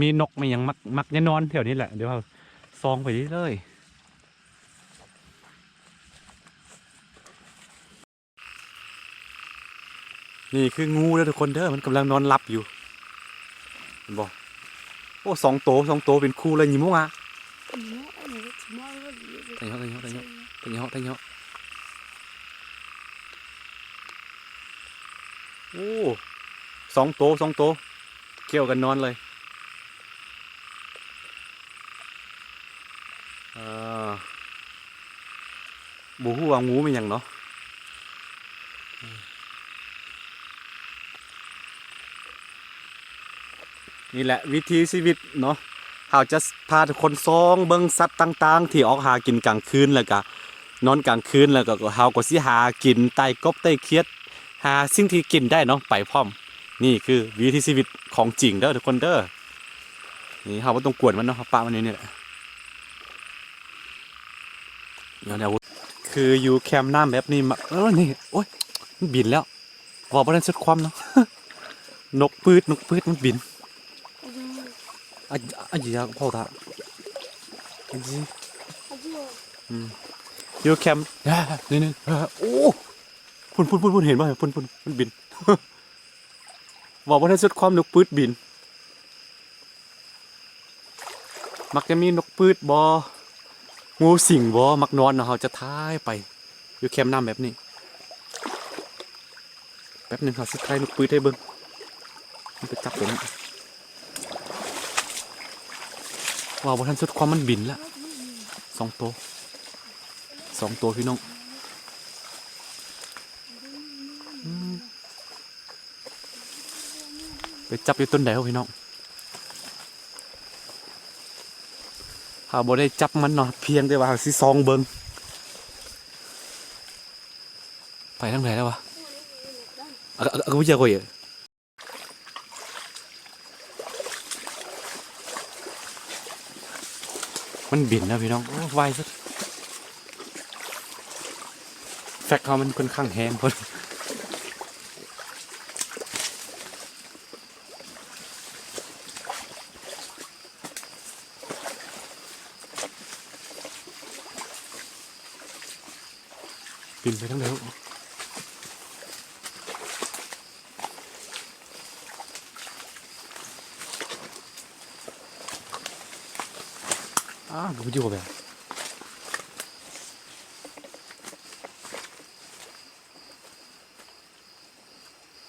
ມີນົກມີຫຍັງມັກ ມັກຈະນອນແຖວນີ້ແຫຼະ. ດຽວເຮົາສ່ອງໄປເລື້ອຍໆ. ນີ້ຄືງູເດີທຸກຄົນເດີ ມັນກຳລັງນອນຫຼັບຢູ່ ເຫັນບໍ່? ໂອ້ ສອງໂຕ ສອງໂຕເປັນຄູ່ເລີຍ. ຍິ້ມອອກມາ ຕາຍເຫາະ ຕາຍເຫາະ ຕາຍເຫາະ ຕາຍເຫາະ ຕາຍເຫາະ. ໂອ້ ສອງໂຕ ສອງໂຕ ກ່ຽວກັນນອນເລີຍ. ເອີ ບໍ່ຮູ້ວ່າງູແມ່ນຫຍັງເນາະ. ນີ້ແຫຼະວິຖີຊີວິດເນາະ ເຮົາຈະພາທຸກຄົນສ່ອງເບິ່ງສັດຕ່າງໆ ທີ່ອອກຫາກິນກາງຄືນ ແລ້ວກະນອນກາງຄືນ ແລ້ວກະເຮົາກໍຊິຫາກິນ ໄຕ່ກົບໄຕ່ຂຽດ ຫາສິ່ງທີ່ກິນໄດ້ເນາະ ໄປພ້ອມ. ນີ້ຄືວິຖີຊີວິດຂອງຈິງເດີທຸກຄົນເດີ. ນີ້ເຮົາບໍ່ຕ້ອງກວນມັນເນາະ ເຮົາປະມັນຢູ່ນີ້ແຫຼະ. ດຽວ ດຽວ ຄືຢູ່ແຄມນ້ຳແບບນີ້ ມັກ ເອີ ນີ້ ໂອ້ຍ ມັນບິນແລ້ວ ເວົ້າບໍ່ທັນສຸດຄວາມເນາະ. ນົກປືດ ນົກປືດມັນບິນ. ອາ ອາ ອາ ເວົ້າຕາ ອືມ ຢູ່ແຄມ ນີ້ ນີ້ ໂອ້ ພຸ້ນ ພຸ້ນ ພຸ້ນ ເຫັນບໍ່? ພຸ້ນ ພຸ້ນ ມັນບິນ. ເວົ້າບໍ່ທັນສຸດຄວາມ ນົກປືດບິນ. ມັກຈະມີນົກປືດບໍ ງູສິງບໍ ມັກນອນເນາະ. ເຮົາຈະຖ່າຍໄປຢູ່ແຄມນ້ຳແບບນີ້. ແປັບໜຶ່ງ ເຮົາຊິຖ່າຍນົກປືດໃຫ້ເບິ່ງ. ມັນໄປຈັບຕົວນັ້ນ. ເວົ້າບໍ່ທັນສຸດຄວາມ ມັນບິນລະ ສອງໂຕ ສອງໂຕພີ່ນ້ອງ. ອືມ ໄປຈັບຢູ່ຕົ້ນໃດວະພີ່ນ້ອງ? ເຮົາບໍ່ໄດ້ຈັບມັນເນາະ ພຽງແຕ່ວ່າເຮົາຊິສ່ອງເບິ່ງ. ໄປທາງໃດແລ້ວວະ? ອາ ອາ ອາ ມັນບິນແລ້ວພີ່ນ້ອງ. ໂອ້ ໄວສຸດ ແຟກເຮົາມັນຂ້ອນຂ້າງແຮງພຸ້ນ. ປີນໄປທາງໃດ? ອ້າວ ບໍ່ຢູ່ແບບ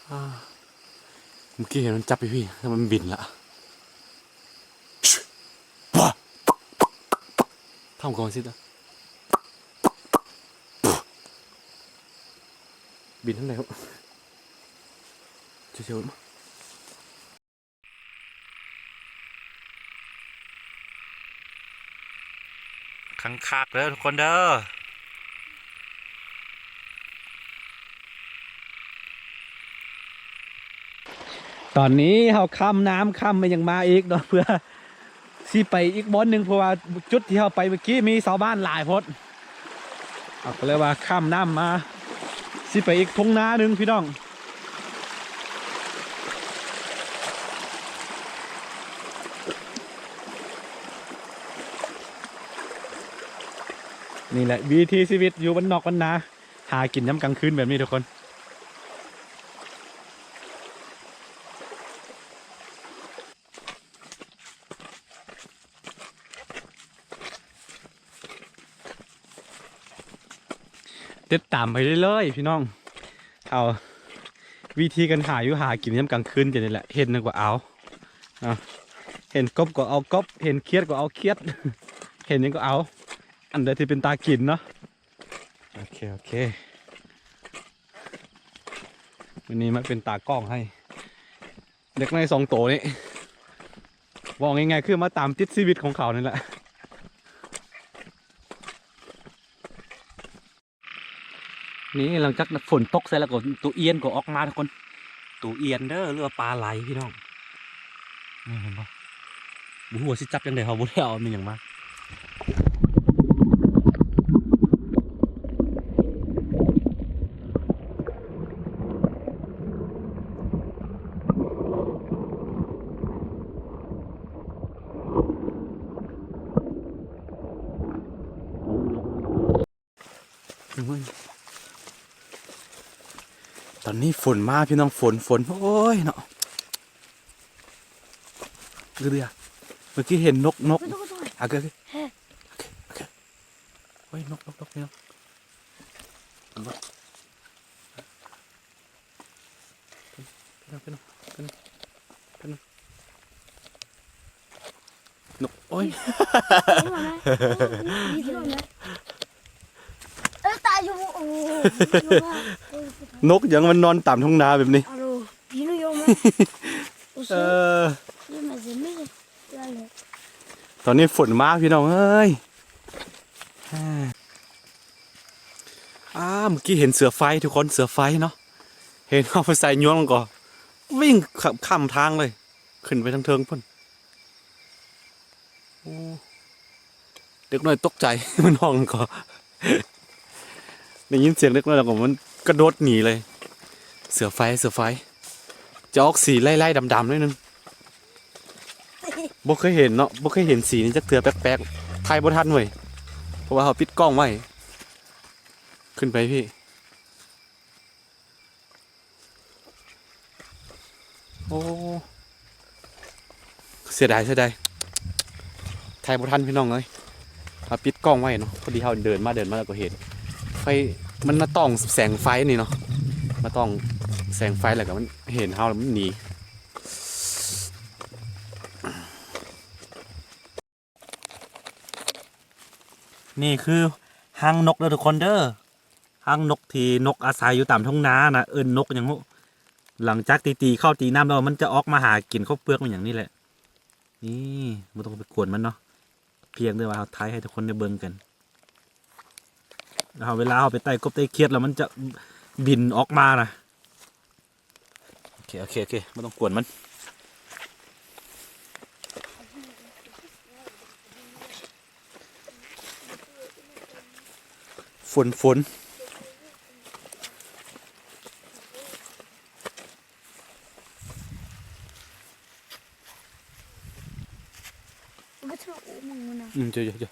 ອ້າວ ເມື່ອກີ້ເຫັນມັນຈັບຢູ່ພີ້ ແລ້ວມັນບິນລະ. ທຳກ່ອນຊິ ບິນທາງໃດ? ເຈົ້າ ເຈົ້າ ຄັກໆເດີທຸກຄົນເດີ. ຕອນນີ້ເຮົາຂ້າມນ້ຳ ຂ້າມໄປຫຍັງມາອີກເນາະ ເພື່ອຊິໄປອີກບ່ອນໜຶ່ງ ເພາະວ່າຈຸດທີ່ເຮົາໄປເມື່ອກີ້ມີຊາວບ້ານຫຼາຍໂພດ. ເຮົາກໍເລີຍວ່າຂ້າມນ້ຳມາ ຊິໄປອີກທົ່ງນາໜຶ່ງພີ່ນ້ອງ. ນີ້ແຫຼະວິຖີຊີວິດຢູ່ບ້ານນອກບ້ານນາ ຫາກິນຍາມກາງຄືນແບບນີ້ທຸກຄົນ. ຕິດຕາມໄປເລື້ອຍໆ ພີ່ນ້ອງ. ເອົາ ວິທີການຫາຢູ່ຫາກິນຍາມກາງຄືນຈັ່ງນີ້ແຫຼະ ເຫັນຫຍັງກໍເອົາ ເນາະ ເຫັນກົບກໍເອົາກົບ ເຫັນຂຽດກໍເອົາຂຽດ ເຫັນຫຍັງກໍເອົາ ອັນໃດທີ່ເປັນຕາກິນເນາະ. ໂອເຄ ໂອເຄ ມື້ນີ້ມາເປັນຕາກ້ອງໃຫ້ ເດັກນ້ອຍສອງໂຕນີ້ ເວົ້າງ່າຍໆ ຄືມາຕາມຕິດຊີວິດຂອງເຂົານີ້ແຫຼະ. ນີ້ຫຼັງຈາກຝົນຕົກໃສ່ແລ້ວກໍໂຕອຽນກໍອອກມາທຸກຄົນ. ໂຕອຽນເດີ ຫຼືວ່າປາໄຫຼພີ່ນ້ອງ. ນີ້ເຫັນບໍ່? ບໍ່ຮູ້ວ່າຊິຈັບຈັ່ງໃດ ເຮົາບໍ່ໄດ້ເອົາແມ່ນຫຍັງມາ. ຕອນນີ້ຝົນມາພີ່ນ້ອງ ຝົນ ຝົນ ໂອ້ຍເນາະ ເດືອ ເມື່ອກີ້ເຫັນນົກ ນົກ ໂອ້ຍ ໂອ້ຍ ໂອ້ຍ ໂອ້ຍ ໂອ້ຍ ໂອ້ຍ ໂອ້ຍ ໂອ້ຍ ໂອ້ຍ ນົກ ນົກ ນົກ ພີ່ນ້ອງ ເຫັນບໍ່? ເປັນຫຍັງ ເປັນຫຍັງ ເປັນຫຍັງ ເປັນຫຍັງ ນົກ ໂອ້ຍ ເອີ ຕາຍຢູ່ ໂອ້ຍ ນົກຫຍັງມັນນອນຕາມທົ່ງນາແບບນີ້ ເອີ ຕອນນີ້ຝົນມາພີ່ນ້ອງເອີຍ ອ່າ ເມື່ອກີ້ເຫັນເສືອໄຟທຸກຄົນ ເສືອໄຟເນາະ ເຫັນເອົາໄຟສາຍຍວງແລ້ວກໍວິ່ງຂ້າມ ຂ້າມທາງເລີຍ ຂຶ້ນໄປທາງເທິງພຸ້ນ ໂອ້ ເດັກນ້ອຍຕົກໃຈ ມັນຮ້ອງກໍ ໄດ້ຍິນສຽງເດັກນ້ອຍແລ້ວກໍມັນກະໂດດໜີເລີຍ ເສືອໄຟ ເສືອໄຟ ຈະອອກສີໄລ່ໆດຳໆໜ້ອຍໜຶ່ງ ບໍ່ເຄີຍເຫັນເນາະ ບໍ່ເຄີຍເຫັນສີນີ້ຈັກເທື່ອ ແປກໆ ຖ່າຍບໍ່ທັນເວີຍ ເພາະວ່າເຮົາປິດກ້ອງໄວ້ ຂຶ້ນໄປພີ້ ໂອ້ ເສຍດາຍ ເສຍດາຍ ຖ່າຍບໍ່ທັນພີ່ນ້ອງເອີຍ ເຮົາປິດກ້ອງໄວ້ເນາະ ພໍດີເຮົາເດີນມາ ເດີນມາແລ້ວກໍເຫັນ ໄຟ ມັນມາຕ້ອງແສງໄຟນີ້ເນາະ ມາຕ້ອງແສງໄຟແລ້ວກໍມັນເຫັນເຮົາແລ້ວມັນໜີ. ນີ້ຄືຮັງນົກເດີທຸກຄົນເດີ ຮັງນົກທີ່ນົກອາໄສຢູ່ຕາມທົ່ງນານະ ເອີ້ນນົກຫຍັງຮູ້ ຫຼັງຈາກທີ່ຕີເຂົ້າຕີນ້ຳແລ້ວ ມັນຈະອອກມາຫາກິນເຂົ້າເປືອກອີ່ຫຍັງນີ້ແຫຼະ ນີ້ ບໍ່ຕ້ອງໄປກວນມັນເນາະ ພຽງແຕ່ວ່າເຮົາຖ່າຍໃຫ້ທຸກຄົນໄດ້ເບິ່ງກັນ ເຮົາ ເວລາເຮົາໄປໄຕ່ກົບໄຕ່ຂຽດແລ້ວ ມັນຈະບິນອອກມານະ. ໂອເຄ ໂອເຄ ໂອເຄ ບໍ່ຕ້ອງກວນມັນ ຝົນ ຝົນ ອືມ ເຈົ້າ ເຈົ້າ ເຈົ້າ.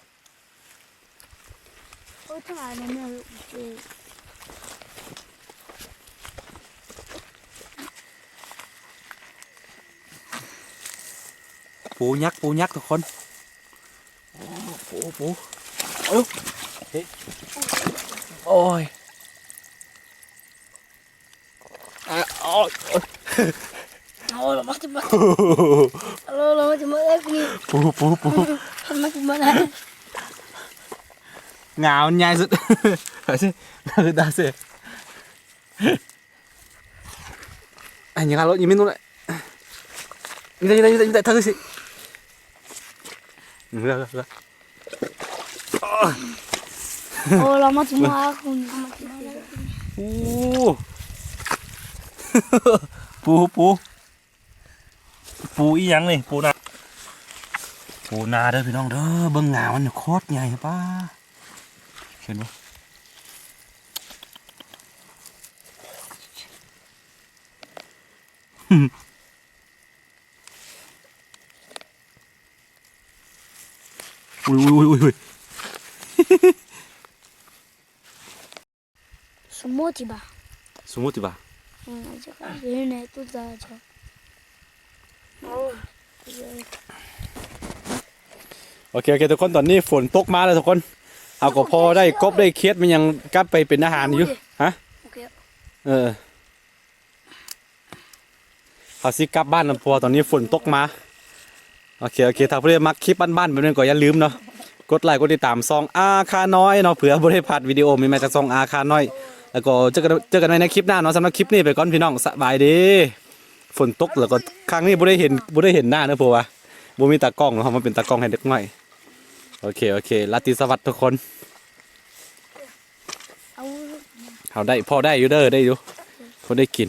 ປູຍັກ ປູຍັກທຸກຄົນ ໂອ້ ປູ ປູ ເອີ ໂອ້ຍ. ອ່າ ໂອ້ຍ ໂອ້ຍ ລະມາຈະມາ ໂອ້ຍ ລະມາຈະມາເອີຍ ປູ ປູ ປູ ລະມາຈະມາ ງາມັນໃຫຍ່ສຸດ ຕາຊິ ຕາຊິ ອັນນີ້ລະ ຍິງມິນໂນລະ ຍິງໄດ້ ຍິງໄດ້ ຍິງໄດ້ ທາງນີ້ຊິ ເຫຼືອ ເຫຼືອ ເຫຼືອ. ໂອ້ ລະມາຈະມາ ໂອ້ ປູ ປູ ປູອີ່ຫຍັງນີ້ ປູນາ ປູນາເດີພີ່ນ້ອງເດີ ເບິ່ງງາມັນໂຄດໃຫຍ່ປ້າ ເຫັນບໍ່ ອຸ້ຍ ອຸ້ຍ ອຸ້ຍ ອຸ້ຍ ສະໝຸດຕິບາ ສະໝຸດຕິບາ ອືມ ໂອເຄ ໂອເຄ ທຸກຄົນ ຕອນນີ້ຝົນຕົກມາແລ້ວທຸກຄົນ ເຮົາກໍພໍໄດ້ກົບໄດ້ຂຽດ ແມ່ນຫຍັງ ກັບໄປເປັນອາຫານຢູ່ ຮະ ໂອເຄ ເອີ. ເຮົາຊິກັບບ້ານນຳ ເພາະວ່າຕອນນີ້ຝົນຕົກມາ ໂອເຄ ໂອເຄ ຖ້າຜູ້ໃດມັກຄລິບບ້ານໆແບບນີ້ກໍຢ່າລືມເນາະ ກົດໄລກົດຕິດຕາມຊ່ອງອາຄານ້ອຍເນາະ ເພື່ອບໍ່ໄດ້ພາດວິດີໂອໃໝ່ໆຈາກຊ່ອງອາຄານ້ອຍ ແລ້ວກໍເຈີກັນ ເຈີກັນໃໝ່ໃນຄລິບໜ້າເນາະ ສຳລັບຄລິບນີ້ໄປກ່ອນພີ່ນ້ອງ ສະບາຍດີ ຝົນຕົກ ແລ້ວກໍຄັ້ງນີ້ບໍ່ໄດ້ເຫັນ ບໍ່ໄດ້ເຫັນໜ້າເນາະ ເພາະວ່າບໍ່ມີຕາກ້ອງເນາະ ເຮົາມາເປັນຕາກ້ອງໃຫ້ເດັກນ້ອຍ ໂອເຄ ໂອເຄ ລາຕີສະຫວັດທຸກຄົນ. ເຮົາໄດ້ ພໍໄດ້ຢູ່ເດີ ໄດ້ຢູ່ ພໍໄດ້ກິນ